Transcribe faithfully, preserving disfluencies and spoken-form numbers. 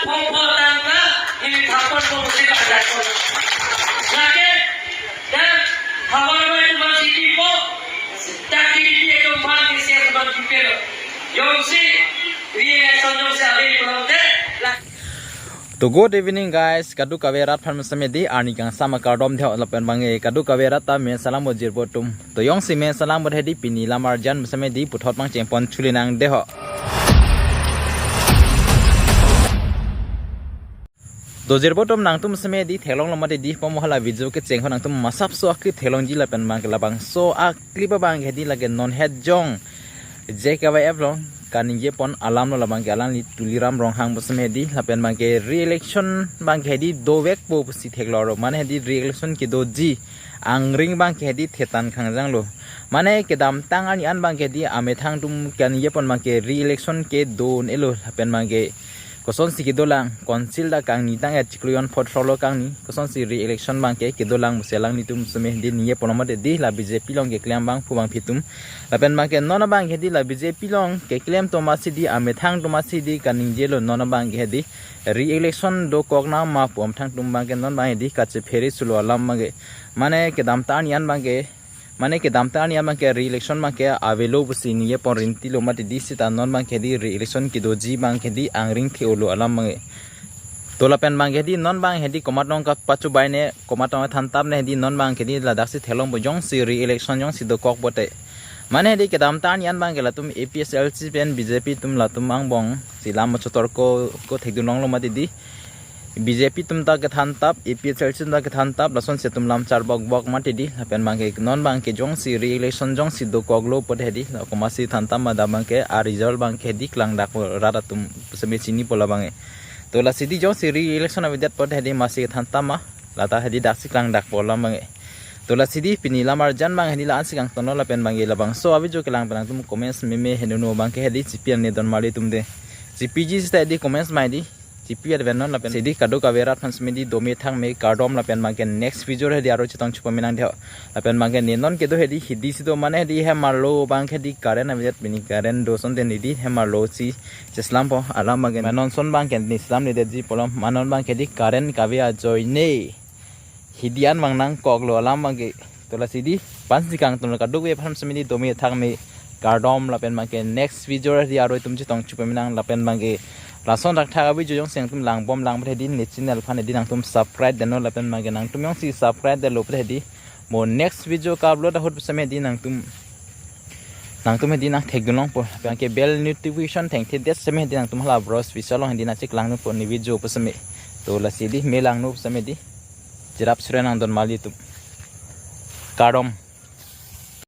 Pokpo tangka, ini thapon po musi bang jakon. Lake, dan, hawar mo itu bang siti po, tak di di itu bang kisi itu bang siti lo. Jongsi, ini ya son jongsi abi pulang te, la- To good evening guys, kadokave rat aphan sitame di arni kangsam akardom dei lapen abangke kadokave rat ta me salam bo jirpo atum. To jongsi me salam bo hedi pini lam arjan sitame di puthot pangcheng pon chuli nang dei ho. To jirpo atum nangtum sitame di theklonglo mati di pamo hala video kecheng ho nangtum masap so akli theklongji lapen abangke labangso akli abangke hedi lake non het jong J K Y F along kaningje pon alam lo labangke alangli Tuliram Ronghang pu sitame di lapen abangke re-election abangke hedi dovekpo pusi theklonglo mane hedi re-election kedoji angring abangke hedi thetan khangjang lo. Mane kedamtang arni an abangke hedi amethang atum kaningje pon abangke re-election kedo un-elo lapen abangke kosonsi kedolang, council ta kangni tang et chiklo jon phot throksi lo kangni, kosonsi re-election abangke kedolang pusi alanglitum sitame di ningje pon mati di la B J P along keklem abang phu abang phitum. Lapen abangke non abangke di la B J P along keklem atum amatsi di amethang atum amatsi di kaningjelo non abangke di re-election dokok nang ma pu amethang atum abangke non abangke di kachephere sulo alam abangke. Mane kedamtang arni an abangke, mane kedamtang arni an abangke re-election abangke avelo pusi ningje pon rintilo mati di seta non abangke di re-election kedoji abangke di angring the-olo alam abangke. To lapen abangke di non abangke di komat nong kapachubai ne, komat nong thantap ne di non abangke di ladaksi theklongpo jongsi re-election jongsi dokok pote. Mane di kedamtang arni an abangke latum A P H L C pen B J P atum latum angbong si lam chotor ko ko thekdun longlo mati di. B J P atum ta kethantap, A P H L C atum ta kethantap, lasonsi atum lam charbok bok mati di, lapen abangke non abangke jongsi re-election jongsi dokoklo pote di, la komatsi thantap ma da abangke a result abangke di klangdak rat atum sitame chinipo labangke. To lasi di jongsi re-election avedet pote di masi thantap ma, lata hedi daksi klangdakpo labangke. To lasi di pini lam arjan abangke di la-ansi kangtonlo lapen abangke labangso avideo kelang pen nangtum comments meme henunu abangke hedi chipi angne don mali atum dei. Chipiji seta di comments mai di. Chipi adven non lapen sidi kadokave rat aphan sitame di dome thangme kardom lapen abangke next video hedi aro chetong chupame nang dei ho. Lapen abangke ne non kedo hedi hidi si do mane hedi hem arlo abangke di current avedet pini current do asonte ne di hem arlo si cheslampo alam abangke ma non ason abangke ne slamledetji pulo ma non abangke di current kave ajoine hidi an abang nangkoklo alam abangke. To lasi di, pensi kangtonlo kadokave aphan sitame di dome thangme kardom lapen abangke next video hedi aro itum chetong chupame nang lapen abangke lason thakthak avideo jongsi nangtum langbom lang pote di ne channel aphan hedi nangtum subscribe detnon lapen abangke nangtum jongsi subscribe detlo pote di mo next video ka-upload ahut sitame di nangtum nangtum hedi nangthekdun longpo abangke bell notification thengthedet sitame di nangtum hala bros bishalong hedi nangcheklang nangpo ne video pu sitame. To lasi di me langno pu sitame di. Jirap sure nang don mali atum. Kardom.